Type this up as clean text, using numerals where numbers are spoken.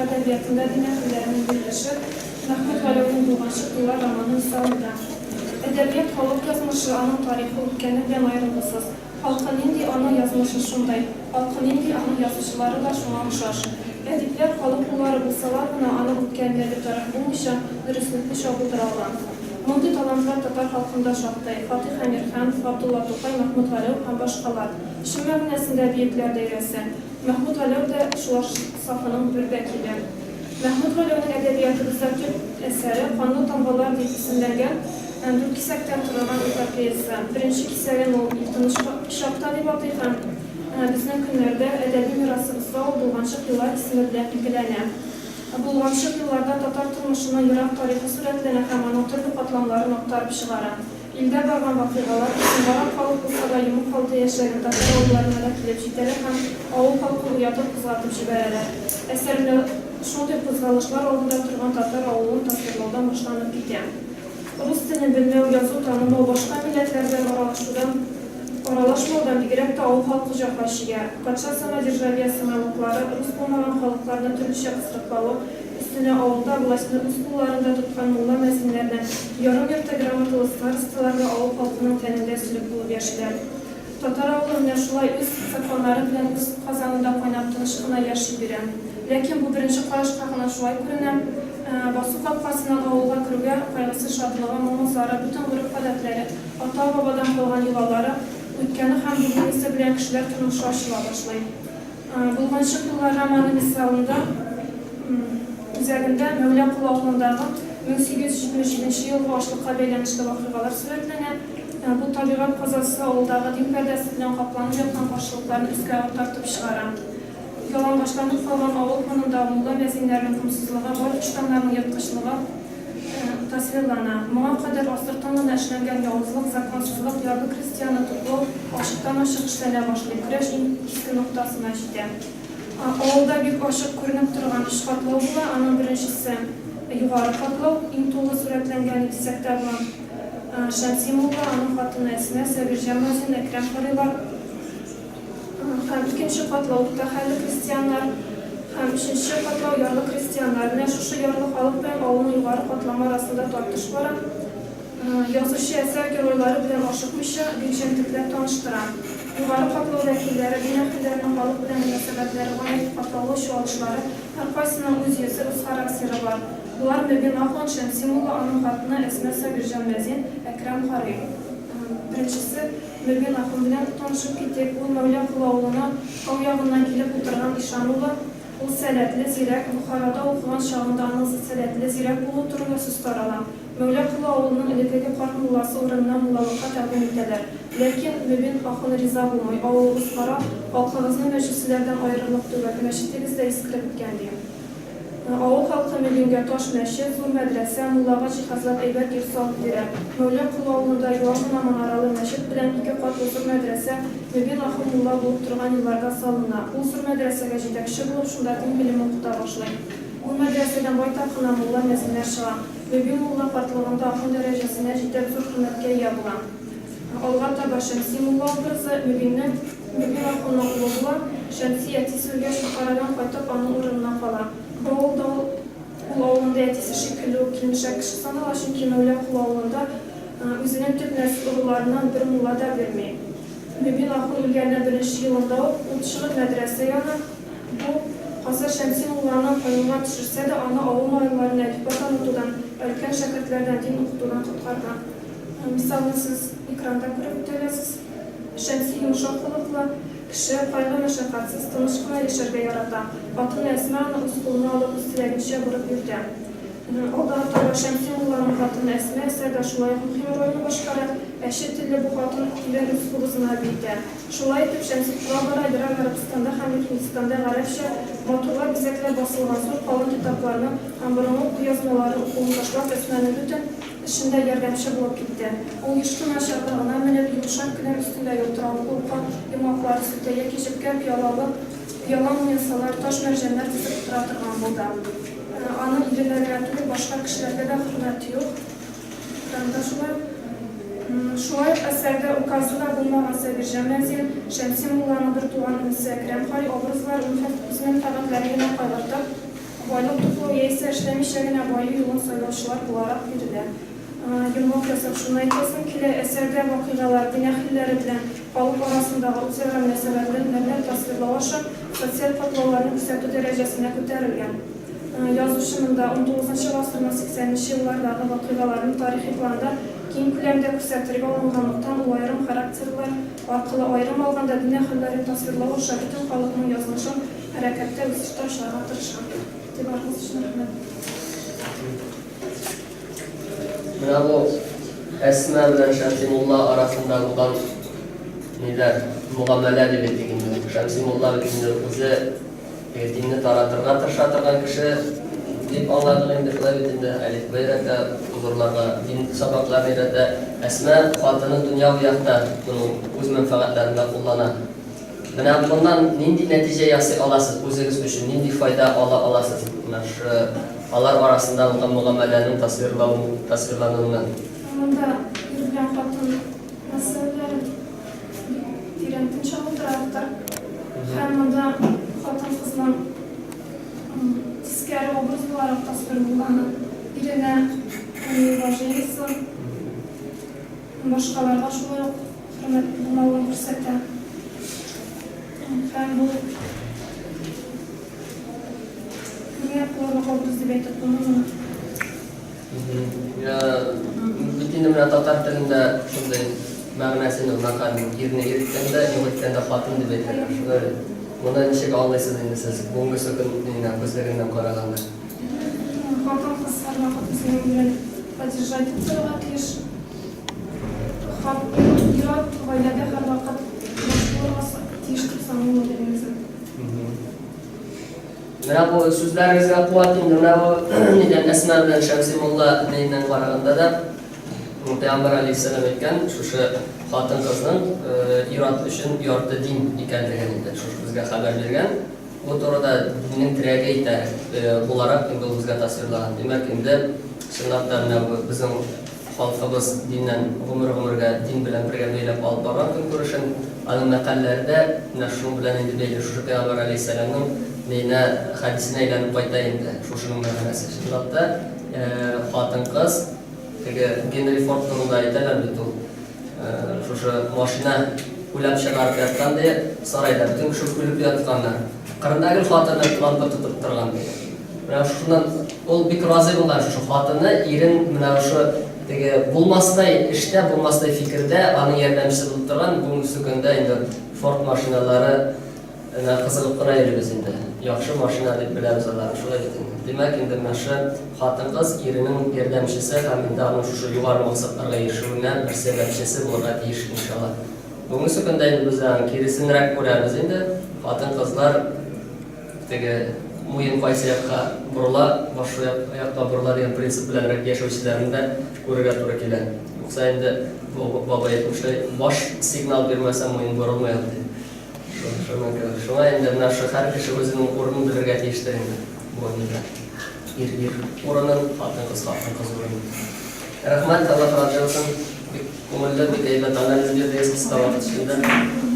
татар әдәбиятында дин әһелләренең берләшеп, Мәхмүт Галәүнең Болганчык еллар романы мисалында. Әдәбият халык язмышы, аның тарихы, үткәне белән аерылгысыз. Халкы нинди, аның язмышы шундай. Халкы нинди, аның язучылары да шуңа охшаш. Әдипләр халык уллары булсалар гына, аның үткәненә битараф булмыйча, дөреслекне чагылдыра ала. Мондый талантлар татар халкында шактый, Фатих Әмирханов, Габдулла Тукай, Мәхмүт Галәү һәм башкалар. Чын мәгънәсендә бөекләр даирәсе. Мәхмүт Галәү дә шулар сафының бер вәкиле. Мәхмүт Галәүнең әдәбиятыбызда төп әсәре, Канлы тамгалар дип исемләнгән дүрт кисәктән торырган эпопеясы. Беренче кисәген ул Ил тыныч чакта дип атый һәм безнең көннәрдә әдәби мирасыбызда ул Болганчык еллар исеме белән билгеләнә. Болганчык елларда татар тормышының ерак тарихы сурәтләнә һәм аның төрле катламнарын актарып чыгара. Илдә барган вакыйгалар, соңгарак халык булса да йомык калды яшәгән татар авылларына да килеп җитәләр һәм авыл халкын уятып, кузгатып җибәрәләр. Әсәр менә шундый кузгалышлар алдында торган татар авылын тасвирлаудан башланып китә. Рус телен белмәү, язу танымау, башка милләтләр белән аралашудан, аралашмаудан бигрәк тә авыл халкы җәфа чигә. Патша самодержавиесе налоглары, рус булмаган халыкларны төрлечә кысрыклавы, Өстенә авылда властьны үз кулларында тоткан мулла-мәзиннәрне, ярым-йорты грамоталы старосталар да авыл халкының тәнендә сөлек булып яшиләр. Татар авылы менә шулай үз законнары белән үз казанында кайнап тыныч кына яши бирә. Ләкин бу беренче карашка гына шулай күренә. Басу капкасыннан авылга керүгә, кайгысы-шатлыгы, моңы-зары, бөтен гореф-гадәтләре, ата-бабадан калган йолалары, үткәне һәм бүгенгесе белән кешеләр тормышы ачыла башлый. Болганчык еллар романы мисалында үзәгендә Мәүла Колы авылындагы 1877 нче елгы ачлыкка бәйләнешле вакыйгалар сурәтләнә. Бу табигать казасы авылдагы дин пәрдәсе белән капланып яткан каршылыкларны өскә тартып чыгара. Ялангачланып калган авыл фонында мулла-мәзиннәрнең комсызлыгы, бай куштаннарның ерткычлыгы, Тасвирлана. Моңа кадәр астыртын гына эшләнгән явызлык, законсызлык, ярлы крестьянны туплау ачыктан-ачык эшләнә башлый, көрәш иң кискен ноктасына җитә. Авылда бик ачык күренеп торган өч катлау була, аның беренчесе, югары катлау, иң тулы сурәтләнгәне дисәк тә була. Шәмси мулла, аның хатыны Әсма, Сабирҗан мәзин, Әкрәм карыйлар. Һәм икенче катлау урта хәлле крестьяннар, һәм өченче катлау ярлы крестьяннар. Менә шушы ярлы халык белән авылның югары катламы арасында тартыш бара. Язучы әсәр геройлары белән ашыкмыйча, бик җентекләп таныштыра. Югары катлау вәкилләре, дин әһелләренең халык белән мөнәсәбәтләре гаять катлаулы, чуалышлары, һәркайсының үз йөзе, үз характеры бар. Болар, Мөбин ахун, Шәмси мулла, аның хатыны Әсма Сабирҗан мәзин, Әкрәм карый. Беренчесе, Мөбин ахун белән танышып китик. Ул Мәүла Колы авылына тау ягыннан килеп утырган ишан улы. Ул сәләтле, зирәк. Бохарада укыган чагында аның сәләтле, зирәк булуы турында сүз тарала. Мәүла Колы авылының элеккеге карт мулласы урынына муллалыкка тәкъдим итәләр. Ләкин Мөбин ахун риза булмый, Авылыгыз харап, халкыгызны мәҗүсиләрдән аерырлык түгел, мәчетегез дә искереп беткән, ди. Авыл халкы Мөбингә таш мәчет, зур мәдрәсә, муллага җиһазлап әйбәт йорт салып бирә. Мәүла Колы авылында юан гына манаралы мәчет белән ике катлы зур мәдрәсә Мөбин ахун мулла булып торган елларда салына. Ул зур мәдрәсәгә җитәкче булып, шунда дин белеме укыта башлый. Бу мәдрәсәдән байтак кына мулла-мәзиннәр чыга. Мөбин мулла картлыгында ахун дәрәҗәсенә җитеп, зур хөрмәткә ия була. Алга таба Шәмси мулла образы Мөбиннең, Мөбин ахунның улы була. Шәмси әтисе үлгәч, Бохарадан кайтып, аның урынына кала. Бу авылда ул ул авылында әтисе шикелле үк килмешәк кеше санала, чөнки Мәүла Колы авылында үзенең төп нәсел ыруларыннан бер мулла да йөрми. Мөбин ахун үлгәннән беренче елында ук ут чыгып, мәдрәсә яна. Бу каза Шәмси мулланы кайгыга төшерсә дә, аны авыл малайларына әлифба танытудан, ә өлкән шәкертләрдән дин укытудан коткарган. Мисалны сез экранда күреп үтәләсез. Шәмси йомшак холыклы кеше, кайгы-мәшәкатьсез, тыныч кына яшәргә ярата. Хатыны Әсма аны үз кулына алып, үз теләгенчә борып йөртә. Алга таба Шәмси мулланың хатыны Әсма әсәрдә шулай ук мөһим рольне башкара. Әче телле бу хатын ирен үз кубызына биетә. Шулай итеп, Шәмси тора-бара ерак Гарәбстанда һәм Һиндстанда гарәпчә матурлап бизәкләп басылган зур калын китапларны һәм борынгы кулъязмаларны укуын ташлап, Әсманың бөтен эшендә ярдәмче булып китте. Ул еш кына чардагына менеп, йомшак келәм өстендә ялтыравыклы ука йомгаклары сүтә яки җепкә пыялалы пыяла муенсалар, таш мәрҗәннәр тезеп утыра торган булды. Аның иренә генә түгел, башка кешеләргә дә хөрмәте юк. Экранда шулай. Шулай ук әсәрдә указы да булмаган Сабирҗан мәзин, Шәмси мулланың бертуган энесе Әкрәм кари образлары үз мәнфәгатьләрен генә кайгыртып, бай. Байлык туплау яисә эшләмичә генә баю юлын сайлаучылар буларак бирелә. Йомгак ясап шуны әйтәсем килә, әсәрдә вакыйгалар дин әһелләре белән халык арасындагы үзара мөнәсәбәтләрне тасвирлау аша социаль катлауларны күрсәтү дәрәҗәсенә күтәрелгән. Язучы монда унтугызынчы гасырның сиксәненче еллардагы вакыйгаларны тарихи планда киң күләмдә күрсәтергә алынганлыктан, ул аерым характерлар аркылы, аерым алганда, дин әһелләрен тасвирлау аша бөтен халыкның язмышын хәрәкәттә, үсештә ачарга тырыша. Игътибарыгыз өчен рәхмәт. Менә бу Әсма белән Шәмси мулла арасында булган ниләр, мөгамәлә дип әйтик инде. Шәмси мулла бит инде үзе теге динне таратырга тырыша торган кеше дип аңладык инде, шулай бит инде, әлифба өйрәтә, зурларга дин сабакларын өйрәтә. Әсма хатыны дөньяви якта моның үз мәнфәгатьләрендә куллана. Менә моннан нинди нәтиҗә ясый аласыз үзегез өчен, нинди файда ала аласыз менә шушы алар арасында булган мөгамәләнең тасвирлау, тасвирлануыннан? Монда ир белән хатын мәсьәләләрен бик тирәнтен чагылдыра автор. Һәм монда хатын-кызның тискәре образ буларак тасвирлануы, иренә неуважениесе, башкаларга шулай ук Хөрмәт булмавын күрсәтә. Һәм бу үрнәк булырлык образ дип әйтеп булмый моны. Бит инде менә татар телендә шундый мәгънәсе инде мәкальнең, ирне ир иткән дә, юк иткән дә хатын дип әйтәләр. Шулай бит. Моны ничек аңлыйсыз инде сез бүгенгесе көн күзлегеннән караганда? Хатын-кыз һәрвакыт үзенең ирен поддержать итеп торырга тиеш. Хат, ир-ат гаиләдә һәрвакыт баш булырга тиеш дип саныйм инде мин үзем. Менә бу сүзләрегезгә куәт инде. Менә бу нидән Әсма белән Шәмси мулла ниннән караганда да Пәйгамбәр алейһиссәлам әйткән шушы хатын-кызның ир-ат өчен ярты дин икәнлеген инде шушы безгә хәбәр биргән. Бу турыда диннең терәге итә буларак инде ул безгә тасвирлаган. Димәк, инде чынлап та менә бу безнең Халкыбыз диннән гомер-гомергә дин белән бергә бәйләп алып барган көнкүрешен, аның мәкальләре дә менә шуның белән инде бәйле, шушы пәйгамбәр галәйһиссәламнең ниенә, хәдисенә әйләнеп кайта инде шушының мәгънәсе. Чынлап та, хатын-кыз, теге Генри Форд турында әйтәләр бит ул, шушы машина уйлап чыгарып яткан ди, сарайда бөтен кеше үлеп ятканнар. Кырында гел хатыны лампа тотып торган ди. Менә шуннан ул бик разый булган шушы хатыны, ирен менә шушы теге булмастай эштә, булмастай фикердә аның ярдәмчесе булып торган. Бүгенге көндә инде Форд машиналары менә кызыгып кына йөрибез инде. Яхшы машина дип беләбез аларны, шулай бит инде. Димәк, инде менә шушы хатын-кыз иренең ярдәмчесе һәм инде аның шушы югары максатларга ирешүенә бер сәбәпчесе булырга тиеш, иншалла. Бүгенге көндә инде без аның киресенрәк күрәбез инде. Хатын-кызлар Теге муен кайсы якка борыла, баш шул якка борыла дигән принцип беләнрәк яшәүчеләрне дә күрергә туры килә. Юкса инде бабай әйтмешли, баш сигнал бирмәсә, муен борылмый ул, ди. Шуның кебек. Шуңа инде менә шул һәр кеше үзенең урынын белергә тиештер инде бу дөньяда. Ир ир урынын, хатын-кыз хатын-кыз урынын. Рәхмәт, Аллаһ разый булсын. Бик күңелле, бик әйбәт анализ бирдегез кыска вакыт эчендә.